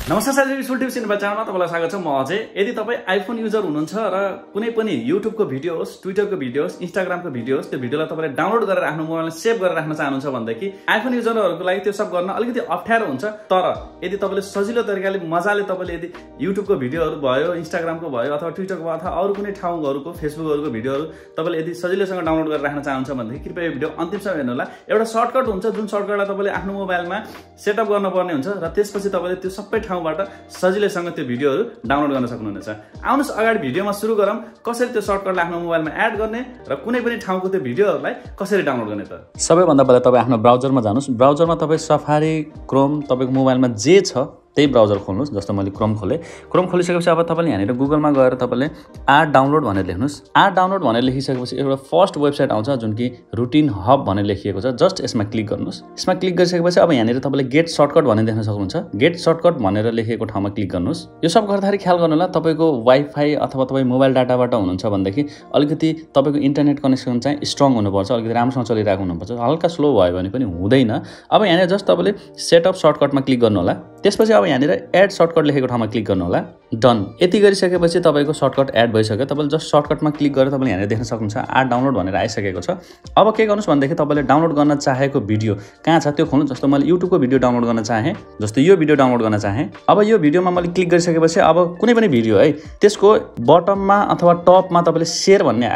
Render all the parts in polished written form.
नमस्कार साथीहरु, useful tips in च्यानलमा तपाईलाई स्वागत छ। म अझै। यदि तपाई आइफोन युजर हुनुहुन्छ र कुनै पनि युट्युबको भिडियो होस्, ट्विटरको भिडियो होस्, इन्स्टाग्रामको भिडियो होस्, त्यो भिडियोलाई तपाईले डाउनलोड गरेर आफ्नो मोबाइलमा सेभ गरेर राख्न चाहनुहुन्छ भनेदेखि आइफोन युजरहरुको लागि त्यो सब गर्न अलिकति अप्ठ्यारो हुन्छ। तर यदि तपाईले सजिलो तरिकाले मजाले तपाईले यदि युट्युबको भिडियोहरु भयो, इन्स्टाग्रामको भयो अथवा ट्विटरको अथवा अरु कुनै ठाउँहरुको फेसबुकहरुको भिडियोहरु तपाईले यदि सजिलैसँग डाउनलोड गरेर राख्न चाहनुहुन्छ भनेदेखि कृपया यो भिडियो अन्तिमसम्म हेर्नु होला। एउटा सर्टकट हुन्छ जुन सर्टकटलाई तपाईले आफ्नो मोबाइलमा सेटअप गर्नुपर्ने हुन्छ र त्यसपछि तपाईले त्यो सबै ठाउँबाट सजिलैसँग त्यो भिडियोहरु डाउनलोड गर्न सक्नुहुनेछ। आउनुस् अगाडि भिडियोमा सुरु गरौँ कसरी त्यो सर्टकटलाई आफ्नो मोबाइलमा एड गर्ने र कुनै पनि ठाउँको त्यो भिडियोहरुलाई कसरी डाउनलोड गर्ने त। सबैभन्दा पहिला तपाई आफ्नो ब्राउजरमा जानुस्। ब्राउजरमा तपाई सफारी, क्रोम तपाईको मोबाइलमा जे छ त्यही ब्राउजर खोल्नुस्। जस्तो मैले क्रोम खोले। क्रोम खोलिसकेपछि अब तपाईले यहाँनिर गुगलमा गएर तपाईले आर डाउनलोड भनेर लेख्नुस्। आर डाउनलोड भनेर लेखिसकेपछि एउटा फर्स्ट वेबसाइट आउँछ जुन कि रुटिन हब भनेर लेखिएको छ। जस्ट यसमा क्लिक गर्नुस्। यसमा क्लिक गरिसकेपछि अब यहाँनिर तपाईले गेट सर्टकट भनेर देख्न सक्नुहुन्छ। गेट सर्टकट भनेर लेखिएको ठाउँमा क्लिक गर्नुस्। यो सब गर्दाखेरि ख्याल गर्नु होला तपाईको वाइफाई अथवा तपाई मोबाइल डाटाबाट हुनुहुन्छ भनेदेखि अलिकति तपाईको इन्टरनेट कनेक्सन चाहिँ स्ट्रङ हुनुपर्छ, अलिकति राम्रोसँग चलिरहेको हुनुपर्छ। हल्का स्लो भयो भने पनि हुँदैन। अब यहाँनिर जस्ट तपाईले सेटअप सर्टकटमा क्लिक गर्नु होला। त्यसपछि अब यहाँनिर एड सर्टकट लेखेको ठाउँमा क्लिक गर्नु होला। डन। यति गरिसकेपछि तपाईको सर्टकट एड भइसक्यो। तपाईले जस्ट सर्टकटमा क्लिक गरेर तपाईले यहाँनिर देख्न सक्नुहुन्छ आर डाउनलोड भनेर आइसकेको छ। अब के गर्नुस् भनेदेखि तपाईले डाउनलोड गर्न चाहेको भिडियो कहाँ छ त्यो खोल्नु। जस्तो मैले युट्युबको भिडियो डाउनलोड गर्न चाहे, जस्तो यो भिडियो डाउनलोड गर्न चाहे। अब यो भिडियोमा मैले क्लिक गरिसकेपछि अब कुनै पनि भिडियो है त्यसको बटममा अथवा टपमा तपाईले शेयर भन्ने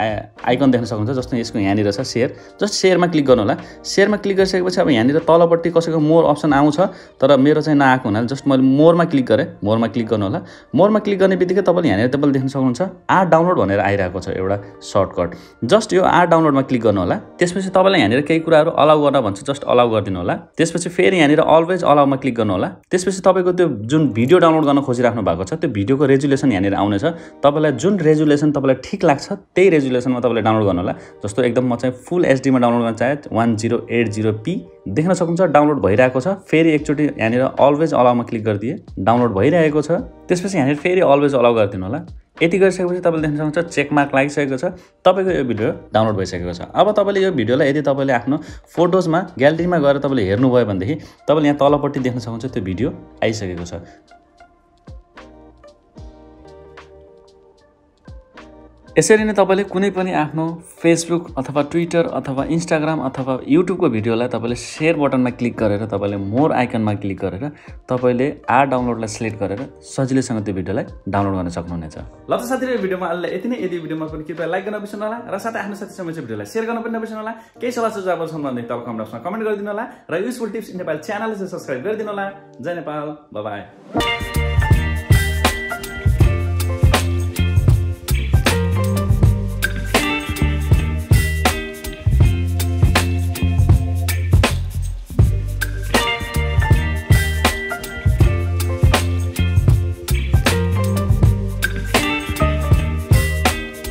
आइकन देख्न सक्नुहुन्छ। जस्तो यसको यहाँनिर छ शेयर। जस्ट शेयरमा क्लिक गर्नु होला। शेयरमा क्लिक गरिसकेपछि अब यहाँनिर तलपट्टि कसैको मोर अप्सन आउँछ तर मेरो चाहिँ नआएको हुनाले जस्ट मैले मोरमा क्लिक गरेँ। मोरमा क्लिक गर्नु होला। मोरमा क्लिक गर्ने बित्तिकै तपाईले यहाँनिर तपाईले देख्न सक्नुहुन्छ आर डाउनलोड भनेर आइरहेको छ एउटा सर्टकट। जस्ट यो आर डाउनलोडमा क्लिक गर्नु होला। त्यसपछि तपाईलाई यहाँनिर केही कुराहरु अलाउ गर्न भन्छ, जस्ट अलाउ गरिदिनु होला। त्यसपछि फेरि यहाँनिर अलवेज अलाउमा क्लिक गर्नु होला। त्यसपछि तपाईको त्यो जुन भिडियो डाउनलोड गर्न खोजिराख्नु भएको छ त्यो भिडियोको रेजुलेसन यहाँनिर आउनेछ। तपाईलाई जुन रेजुलेसन तपाईलाई ठीक लाग्छ त्यही रेजुलेसनमा तपाईले डाउनलोड गर्नु होला। जस्तो एकदम म चाहिँ फुल एचडी मा डाउनलोड गर्न चाहे 1080p देख्न सक्नुहुन्छ डाउनलोड भइरहेको छ। फेरि एकचोटी यहाँनिर अलवेज अलाउमा क्लिक गरिदिए डाउनलोड भइरहेको छ। त्यसपछि यहाँनिर फेरि अलवेज अलाउ गरिदिनु होला। यति गरिसकेपछि तपाईले देख्न सक्नुहुन्छ चेक मार्क लागिसकेको छ। तपाईको यो भिडियो डाउनलोड भइसकेको छ। अब तपाईले यो भिडियोलाई यदि तपाईले आफ्नो फोटोजमा ग्यालरीमा गएर तपाईले हेर्नुभयो भनेदेखि तपाईले यहाँ तलपट्टि देख्न सक्नुहुन्छ त्यो भिडियो आइसकेको छ। यसरी नै तपाईले कुनै पनि आफ्नो फेसबुक अथवा ट्विटर अथवा इन्स्टाग्राम अथवा युट्युबको भिडियोलाई तपाईले शेयर बटनमा क्लिक गरेर तपाईले मोर आइकनमा क्लिक गरेर तपाईले आर डाउनलोडलाई सिलेक्ट गरेर सजिलैसँग त्यो भिडियोलाई डाउनलोड गर्न सक्नुहुनेछ। ल त साथीहरु, यो भिडियोमा अहिले यति नै। यदि भिडियोमा पनि कृपया लाइक गर्न नबिर्सनु होला र साथै आफ्नो साथीसँग चाहिँ भिडियोलाई शेयर गर्न पनि नबिर्सनु होला। केही सल्लाह सुझाव छन् भने तल कमेन्ट बक्समा कमेन्ट गरिदिनु होला र युजफुल टिप्स इन नेपाल च्यानललाई सब्स्क्राइब गरिदिनु होला। जय नेपाल, बाइ बाइ।